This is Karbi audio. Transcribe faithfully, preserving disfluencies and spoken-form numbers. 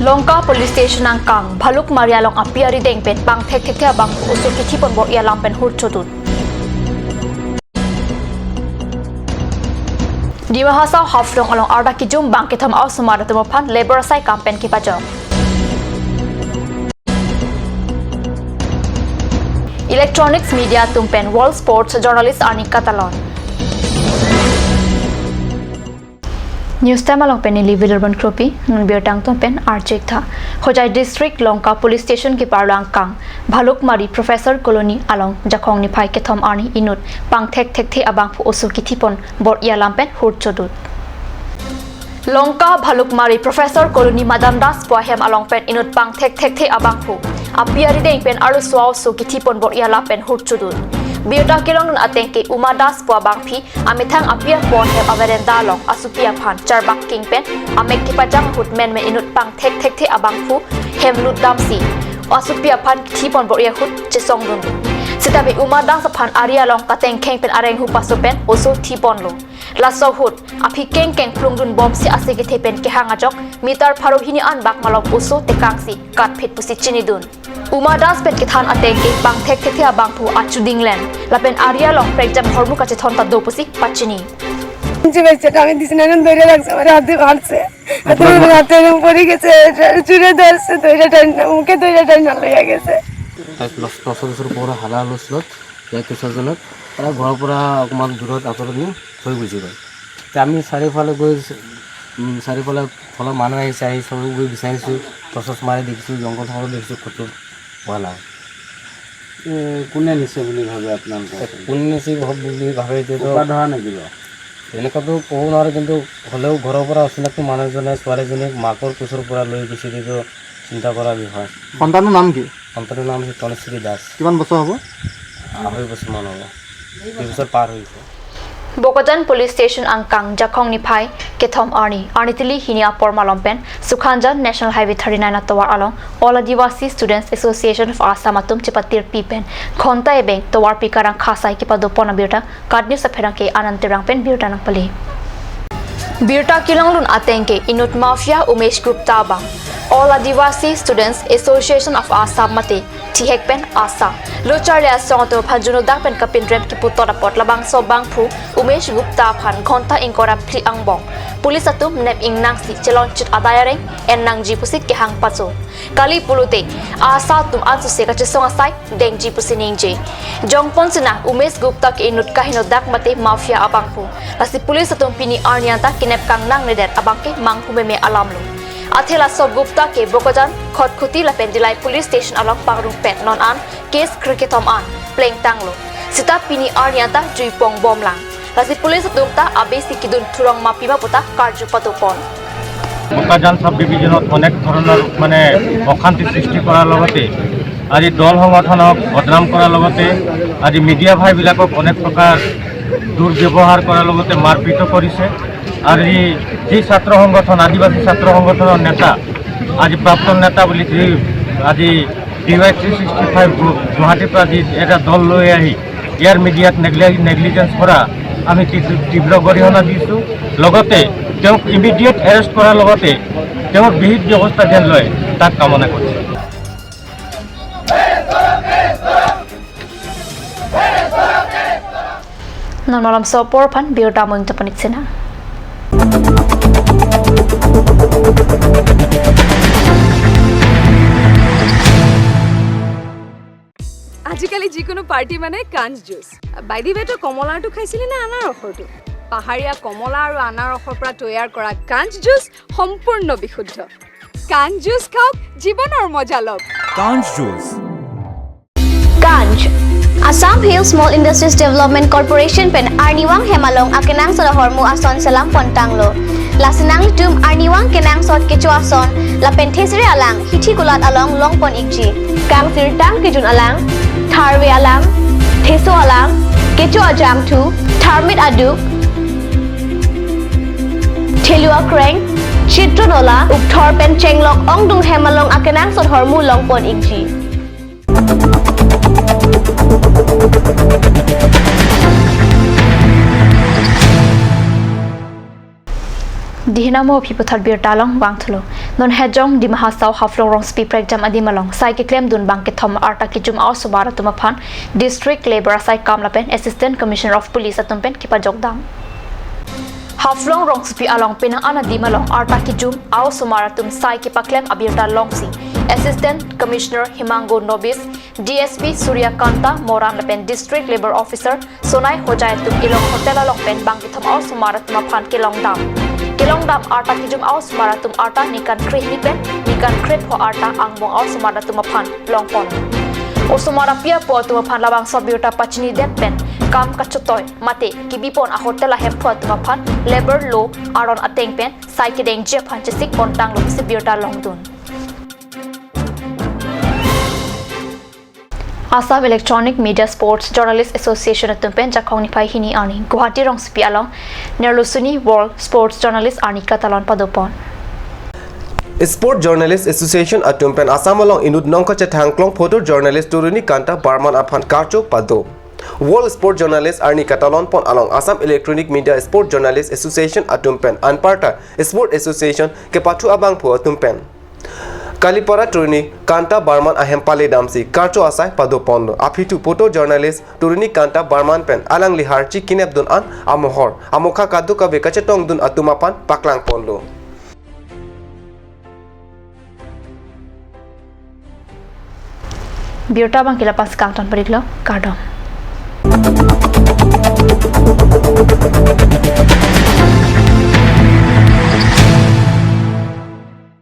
Lanka Police Station angkang, Bhalukmari along api arideng pen pangthek thekthe abangphu oso kithipon bor-i alam pen hur chodut. Dima Hasao Haflong along arda kijum bang kethom a-osomar atum aphan labour asai kam pen kepajok. Electronics media atum pen World Sports Journalist arni katalon. News Time along pen neli Wilbur Kropi, non birta angton pen archek tha. Hojai District Lanka Police Station keparlo angkang, Bhalukmari Professor Colony along Jakhong niphai kethom arni inut pangthek thekthe abangphu oso kithipon bor-i alam pen hur chodut. Lanka Bhalukmari Professor Colony Madan Das pu ahem along pen inut pangthek thekthe abangphu api arideng pen arloso a-oso kithipon bor-i alam pen hur chodut. Birta kelongdun ateng ke Uma Das pu abangpi amethang api apo ahem averanda along asopi aphan charbak king pen amek kepajang ahut menmen inut pangthek thekthe abangphu hem lut damsi asopi aphan kithipon bor-i ahut chesongdun. Sitame Uma Das aphan ari along katengkheng pen arenghu paso pen oso thiponlo. Laso ahut aphi kengkeng plungdun bomsi ase kethe pen kehang ajok meter pharo hini an bak malom oso tekangsi katphit pusi chinidun. Uma Das pen kethan ateng ke pangthek thekthe abangphu achudinglen lapen ari along prekjam ahormu kachethon ta do pusi pachini. যে বাচ্চাটা আমি দিছি না, ধরে রাখছে আমার হাতে মারছে। হাতে ধরে রাখছে, এরকম পড়ে গেছে, চুরে ধরছে, ধরে টান, মুখে ধরে টান লইয়া গেছে। তাই প্লাস দশ বছর পরে হালা হলো স্লট, ইয়াৰ পিছৰজনক তাৰ ঘৰৰ পৰা অকণমান দূৰত আঁতৰত নি থৈ গুচি গ'ল। তে আমি চাৰিওফালে গৈ, উম, চাৰিওফালে ঘৰৰ মানুহ আহিছে, আহি চব গৈ বিচাৰিছোঁ, টৰ্চ চৰ্চ মাৰি দেখিছোঁ, জংঘল চংঘল দেখিছোঁ, ক'তো পোৱা নাই। এ, কোনে নিছে বুলি ভাবে আপোনালোকে? কোনে নিছে ভাব-, বুলি ভাবে, এতিয়াতো ক'ৰ পৰা ধৰা নেকি বাৰু? এনেকুৱাতো ক'ব নোৱাৰে, কিন্তু হ'লেও ঘৰৰ পৰা অচিনাকি মানুহ এজনে ছোৱালীজনীক মাকৰ কোচৰ পৰা লৈ গুচি দিয়েতো চিন্তা কৰা বিষয়। সন্তানৰ নাম কি? সন্তানৰ নাম হৈছে তনুশ্ৰী দাস। কিমান বছৰ হ'ব? আঢ়ৈ বছৰমান হ'ব। দুই বছৰ পাৰ হৈছে। Bokajan Police Station angkang Jakhong niphai kethom arni, arni tili hini apor malom pen Sukhanjan National Highway thirty nine atovar along All Adivasi Students Association of Assam atum chepatirpi pen ghonta ebeng tovarpi karang khasai kepadopon abirta KAT News apherangke Anand Terang pen birta nangpale. Birta kelongdun ateng ke inut mafia Umesh Gupta abang All Adivasi Students Association of Assam mate thihek pen AASA lo charli asong atum aphan juno dak pen kapinrem kipu tot apot labangso abangphu Umesh Gupta aphan ghonta ingkoi ra phli angbong police atum nep ingnangsi chelongchit adai areng en nangji pusi kehang paso. Kali pulote AASA atum ansose kachesong asai dengji pusi ningje. Jongpon sinang Umesh Gupta ke inut kahingno dak mate mafia abangphu. Lasi police atum pini arni anta kenep kangnangledet abangke manghu meme alamlo. Athe laso Gupta ke Bokajan, Khatkhati lapen Dillai Police Station along pangrung pen non an case krekethom an plengtanglo. Seta pini arni anta juipong bomlang. Lasi police atum ta abesi kedun thurong ma pima puta karju padopon. Bokajan sub ডিভিজনত অনেক ধৰণৰ মানে অশান্তি সৃষ্টি কৰাৰ লগতে আজি দল সংগঠনক বদনাম কৰাৰ লগতে আজি মিডিয়া ভাইবিলাকক অনেক প্ৰকাৰ দুৰ্ব্যৱহাৰ কৰাৰ লগতে মাৰপিটো কৰিছে। আৰু এই যি ছাত্ৰ সংগঠন, আদিবাসী ছাত্ৰ সংগঠনৰ নেতা, আজি প্ৰাক্তন নেতা বুলি যি আজি D Y three sixty five group গুৱাহাটীৰ পৰা যি এটা দল লৈ আহি ইয়াৰ মিডিয়াত নেগলি-, নেগলিজেঞ্চ কৰা আমি তীব্ৰ, তীব্ৰ গৰিহণা দিছোঁ। লগতে তেওঁক ইমিডিয়েট এৰেষ্ট কৰাৰ লগতে তেওঁৰ বিহিত ব্যৱস্থা যেন লয় তাক কামনা কৰিছোঁ। Non malomso apor aphan birta mo ingto panik sena. আজিকালি যিকোনো পাৰ্টি মানে কাঞ্চ জুচ। বাই দি ৱে, তই কমলাৰটো খাইছিলি নে আনাৰসৰটো? পাহাৰীয়া কমলা আৰু আনাৰসৰ পৰা তৈয়াৰ কৰা কাঞ্চ জুচ সম্পূৰ্ণ বিশুদ্ধ। কাঞ্চ জুচ খাওক, জীৱনৰ মজা লওক। কাঞ্চ juice. Kanj. Assam Hill Small Industries Development Corporation pen arnivang hem along akenangsot ahormu ason selam pontanglo. Lasi nanglitum arnivang kenangsot kecho ason lapen thesere alang hithi kulat along longpon ikji. Kangsirtang kejun alang, tharve alang, theso alang, kecho ajangthu, tharmit aduk, thelu akreng, chitronola, ukthor pen chenglok ongdung hem along akenangsot ahormu longpon ikji. Dihin Namo aphi puthot birta along vangthulo. Non Hejong Dima Hasao Haflong rongsopi prekjam adim along sai keklemdun bang kethom arta kejum a-osomar atum aphan District Labour asaikam lapen Assistant Commissioner of Police atum pen kepajokdam. Haflong rongsopi along penang an adim along arta kejum a-osomar atum sai kepaklem abirta longsi Assistant Commissioner Himango Nobis, D S P Surya Kanta Moran lapen District Labour Officer Sonai Hojai atum Elong Hotel along pen bang kethom a-osomar atum aphan kelongdam. Kelongdam arta kejum a-osomar atum arta ningkan krehini pen ningkan krepho arta angbong a-osomar atum aphan longpon. Osomar api apo atum aphan labangso abirta pachinidet pen kam kachotoi mate kebipon a-hotel ahemphu atum aphan labour law aron ateng pen sai kedengji aphan chesikpon tanglo pusi birta longdun. Assam Electronic Media Sports Journalist Association atum pen Jakhong niphai hini arni Guwahati rongsopi along nerlusuni World Sports Journalist arni katalon padopon. Sport Journalist Association atum pen Assam along inut nongkachethang klong photo journalist Toruni Kanta Barman aphan karcho pado. World Sport Journalist arni katalon pon along Assam Electronic Media Sport Journalist Association atum pen anparta Sport Association kepathu abangphu atum pen Kalipara Toruni Kanta Barman ahem pale damsi karcho asai padoponlo. Aphi thu photo journalist Toruni Kanta Barman pen alangli harchi kinepdun an amohor amokha kadokave kachetongdun atum aphan paklangponlo. Birta abang ke la-an si kangton prik lo, kardom.